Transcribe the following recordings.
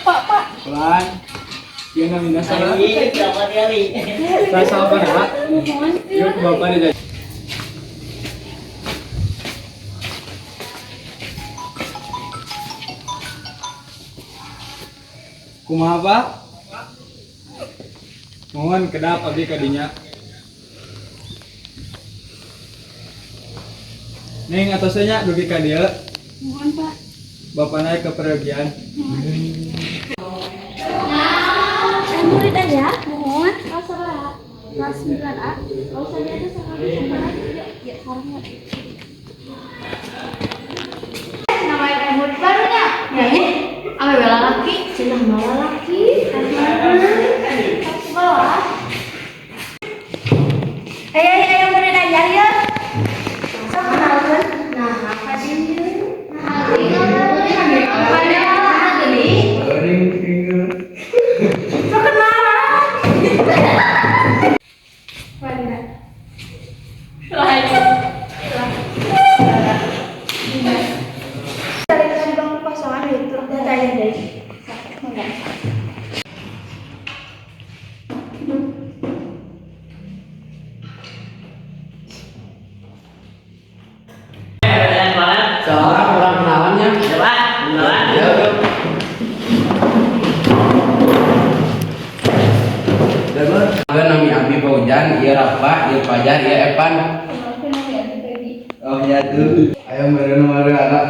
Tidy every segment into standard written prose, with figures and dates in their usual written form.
Pak, Pak. Pelan. Ieu namina saha? Kelas apa nak? Yuk ke bapak nih. Kumaha, Pak? Mohon kedap abdi kadinya. Neng atosnya dugi ka dieu. Mohon, Pak. Bapak naik ke pergian. Murid aja, mohon. Kelas berapa? Kelas 9A. Kalau saya ada sama ya, sarangnya. Namanya kayak murid barunya. Ya, awewe lalaki, cenah mah lalaki. Kelas 11. Ayo, ayo, ayo murid aja ya. Sok kenalkeun. Nah, apa dieu? Nah, nah, geli. Sok kenalan. Wanda. Lain. Cari bangku kosongan itu. Data aja deh. Mangga. Seorang orang kenalannya. Ya, yuk. Abang nami Abi Paujan, ieu Rafa, ieu Fajar, ieu Evan. Kenalkeun nami Abi Feby. Oh ya tuh. Ayo meureun meureun anak.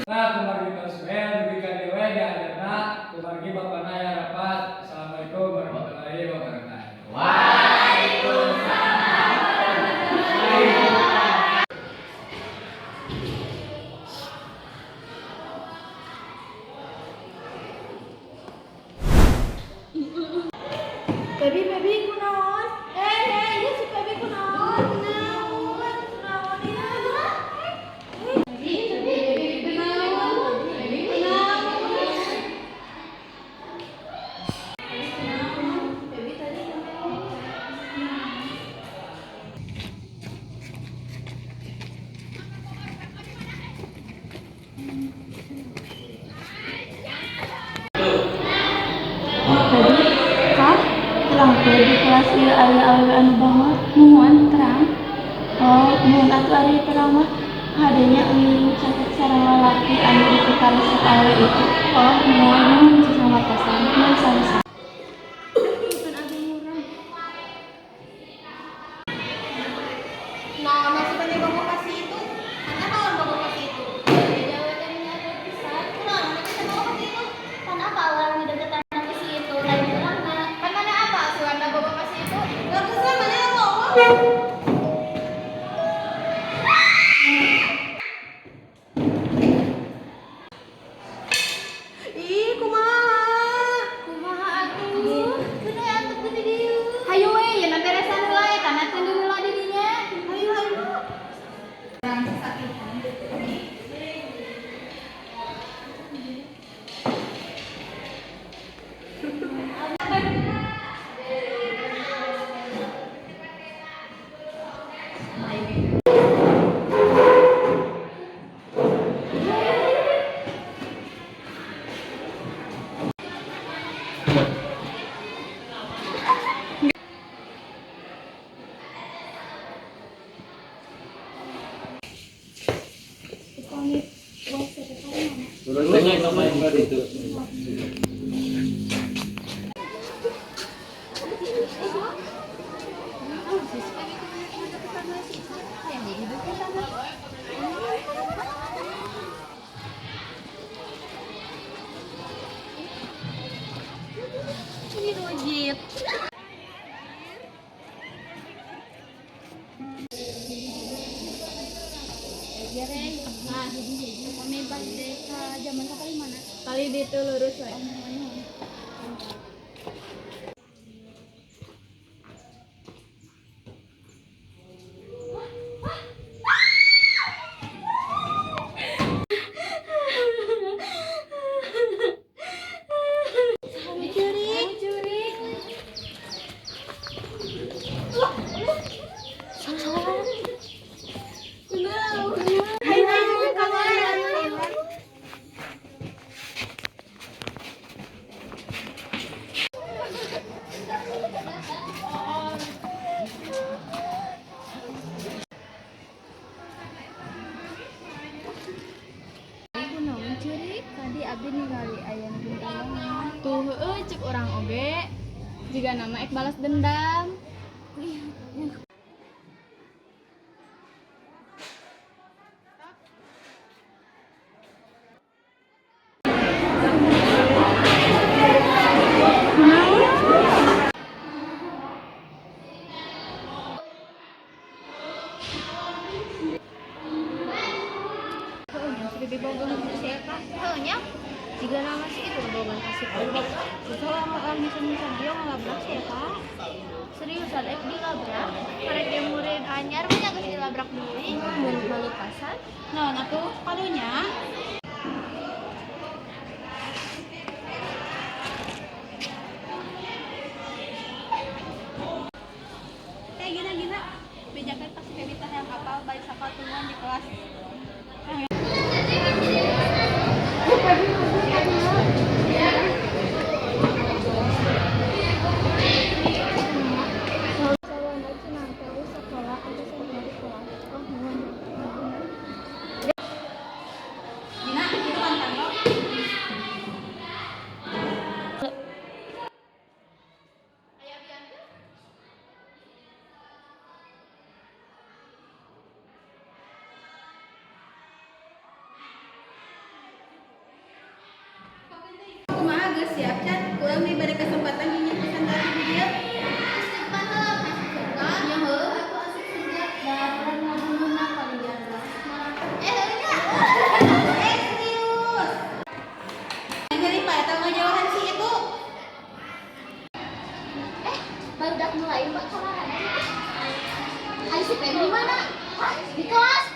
Nah, kumargi tos we dugi ka dieu we diajarna, kumargi bapana aya rapat. Assalamualaikum warahmatullahi wabarakatuh. Waalaikumsalam. Baby, baby, kunaon? Eh, eh, iya si baby kunaon? Kunaon? Kunaon ieu? Baby, baby, kunaon? Baby, kunaon? Baby tadi kunaon? Tadi, Kak, terang teh di kelas ieu aya awewe anu bangor. Muhun terang. Oh, muhun atuh ari terang mah. Hadenya uing caket sareng lalaki anu dipikaresep awewe itu. Oh, muhun muhun sasama pesan. Muhun sami-sami. Nah, maksudnya bawa kasih itu, karena kalau bawa kasih itu, kunaon mana bisa bawa kasih itu? Kan apa orang deketan aku sih itu lain urang mah. Kan mana apa si Wanda bawa kasih itu? Gak bisa mana yang ngomong? Ih, kumaha? Kumaha atuh? Kudu atuh kudu dieu. Hayu we, yeuna beresan heula eta na tunduh heula di dinya. Hayu, hayu. Upami WC teh mana? Turun itu. Ini rujit. Nah, upami bade ka zaman ka paling mana? Kali itu lurus we. Jurik, jurik. nama ek balas dendam. Jika nama sih itu bogohan kasih Pebi. Soalnya orang bisa dia ngelabrak sih ya kak. Seriusan ek dilabrak. Karek dia murid anyar mah geus dilabrak deui. Mun pasan. Naon atuh kalunya? Kayak gina-gina bejakan pasti Pebi tah yang apal balik sakola tungguan di kelas. Gina, itu mantan lo. Kumaha geus siap can? Urang diberi kesempatan nginjem pesan tadi di dieu. Depan heula masuk surga. Ya heuh atuh asup surga. Da pernah ngabunuhna kali jalan. Eh heuh nya. Eh serius. Nyeri pak eta ngajauhan si itu. Eh, barudak mulai mbak kamarana. Ari si Pebi mana? Hah? Di kelas.